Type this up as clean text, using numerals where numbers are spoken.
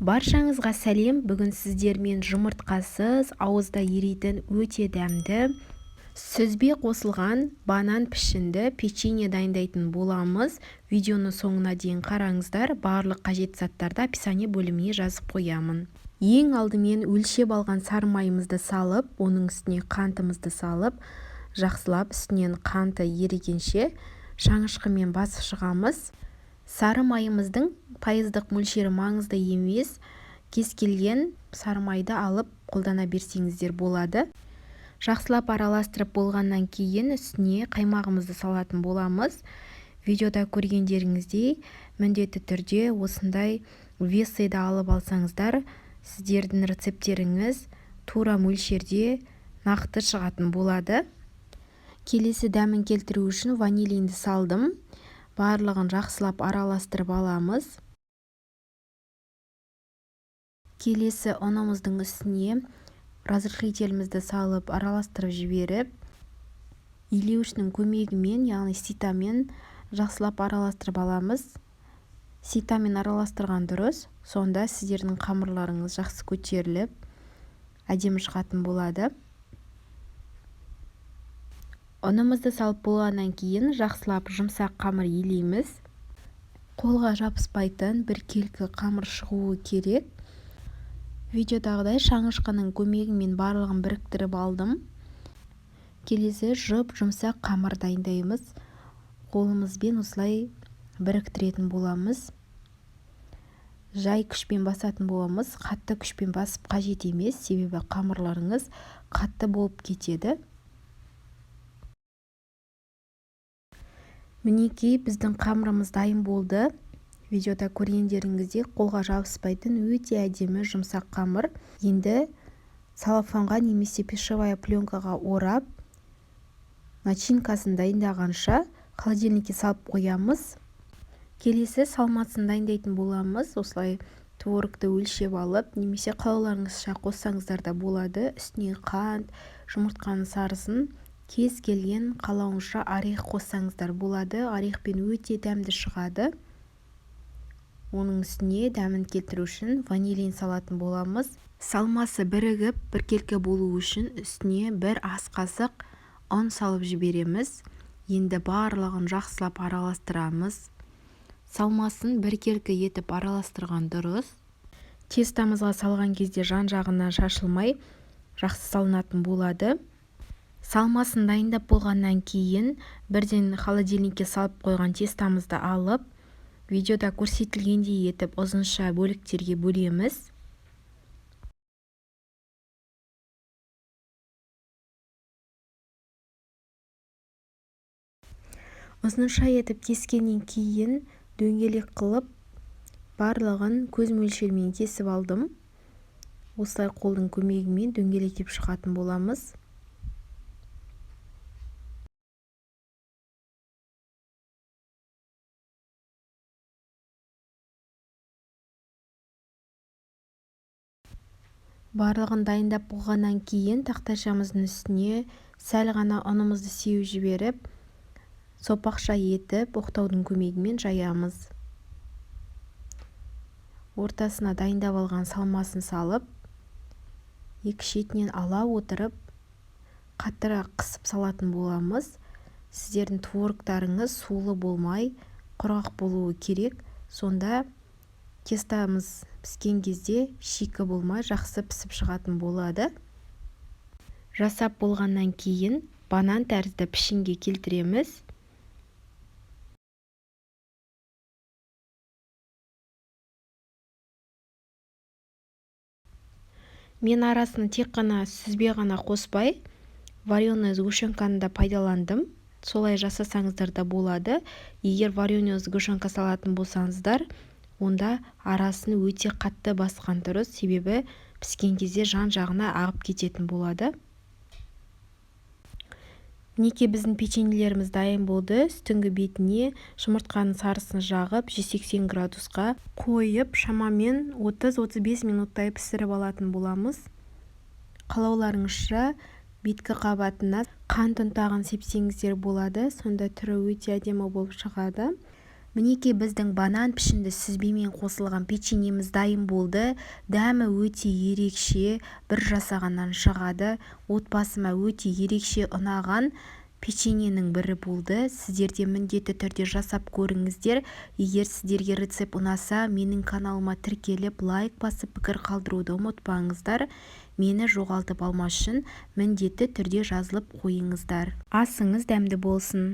Баршаңызға сәлем! Бүгін сіздермен жұмыртқасыз, ауызда еритін өте дәмді сүзбе қосылған банан пішінді печенье дайындайтын боламыз. Видеоны соңына дейін қараңыздар, барлық қажетті заттарды описание бөліміне жазып қоямын. Ең алдымен өлшеп алған сары майымызды салып, оның үстіне қантымызды салып, жақсылап үстінен қанты ерігенше шаңышқымен басып шығамыз. Сары майымыздың пайыздық мөлшері маңызды емес, кез келген сары майды алып қолдана берсеңіздер болады. Жақсылап араластырып болғаннан кейін үстіне қаймағымызды салатын боламыз. Видеода көргендеріңіздей, міндетті түрде осындай весыды алып алсаңыздар, сіздердің рецепттеріңіз тура мөлшерде нақты шығатын болады. Келесі дәмін келтіру үшін ванилинді салдым. Барлығын жақсылап араластырып аламыз. Келесі ұнымыздың үстіне разрыхлителімізді салып, араластырып жіберіп, илеуішінің көмегімен, яғни ситамен жақсылап араластырып аламыз. Ситамен араластырған дұрыс, сонда сіздердің қамырларыңыз жақсы көтеріліп, әдемі шығатын болады. Ұнымызды салып болғаннан кейін жақсылап жұмсақ қамыр илейміз. Қолға жабыспайтын біркелкі қамыр шығуы керек. Видеодағыдай шаңышқының көмегімен барлығын біріктіріп алдым. Келесі жұп-жұмсақ қамыр дайындаймыз. Қолымызбен осылай біріктіретін боламыз. Жай күшпен басатын боламыз. Қатты күшпен басып қажет емес, себебі қамырларыңыз қатты болып кетеді. Мінекей, біздің қамырымыз дайын болды. Видеода көргендеріңіздей, қолға жабыспайтын өте әдемі жұмсақ қамыр. Енді целлофанға немесе пищевая пленкаға орап, начинкасын дайындағанша холодильникке салып қоямыз. Келесі салмасын дайындайтын боламыз. Осылай творогты өлшеп алып, немесе қалауларыңызша қоссаңыздар да болады. Үстіне қант, жұмыртқаның сарысын, кез келген қалауынша орех қоссаңыздар болады. Орехпен өте дәмді шығады. Оның үстіне дәмін келтіру үшін ванилин салатын боламыз. Салмасы бірігіп, біркелкі болу үшін үстіне бір ас қасық ұн салып жібереміз. Енді барлығын жақсылап араластырамыз. Салмасын біркелкі етіп араластырған дұрыс. Тестамызға салған кезде жан-жағынан шашылмай жақсы салынатын болады. Салмасын дайындап болғаннан кейін бірден холодильникке салып қойған тестамызды алып, видеода көрсетілгендей етіп ұзынша бөліктерге бөлеміз. Ұзынша етіп кескеннен кейін дөңгелек қылып барлығын көз мөлшерімен кесіп алдым. Осылай қолдың көмегімен дөңгелектеп шығатын боламыз. Барлығын дайындап болғаннан кейін тақтайшамыздың үстіне сәл ғана ұнымызды сеуіп жіберіп, сопақша етіп оқтаудың көмегімен жаямыз. Ортасына дайындап алған салмасын салып, екі шетінен ала отырып, қаттырақ қысып салатын боламыз. Сіздердің творогтарыңыз сулы болмай, құрғақ болуы керек. Сонда тестамыз піскен кезде шикі болмай жақсы пісіп шығатын болады. Жасап болғаннан кейін банан тәрізді пішінге келтіреміз. Мен арасына тек қана сүзбе ғана қоспай, вареная сгущенканы да пайдаландым. Солай жасасаңыздар да болады. Егер вареная сгущенка салатын болсаңыздар, онда арасын өте қатты басқан дұрыс, себебі піскен кезде жан-жағына ағып кететін болады. Мінекей, біздің печеньелеріміз дайын болды. Үстіңгі бетіне жұмыртқаның сарысын жағып, 180 градусқа қойып, шамамен 30-35 минуттай пісіріп алатын боламыз. Қалауларыңызша беткі қабатына қант ұнтағын сепсеңіздер болады, сонда түрі өте әдемі болып шығады. Мінекей, біздің банан пішінді сүзбемен қосылған печеньеміз дайын болды. Дәмі өте ерекше, бір жасағаннан шығады. Отбасыма өте ерекше ұнаған печеньенің бірі болды. Сіздер де міндетті түрде жасап көріңіздер. Егер сіздерге рецепт ұнаса, менің каналыма тіркеліп, лайк басып, пікір қалдыруды ұмытпаңыздар. Мені жоғалтып алмас үшін міндетті түрде жазылып қойыңыздар. Асыңыз дәмді болсын!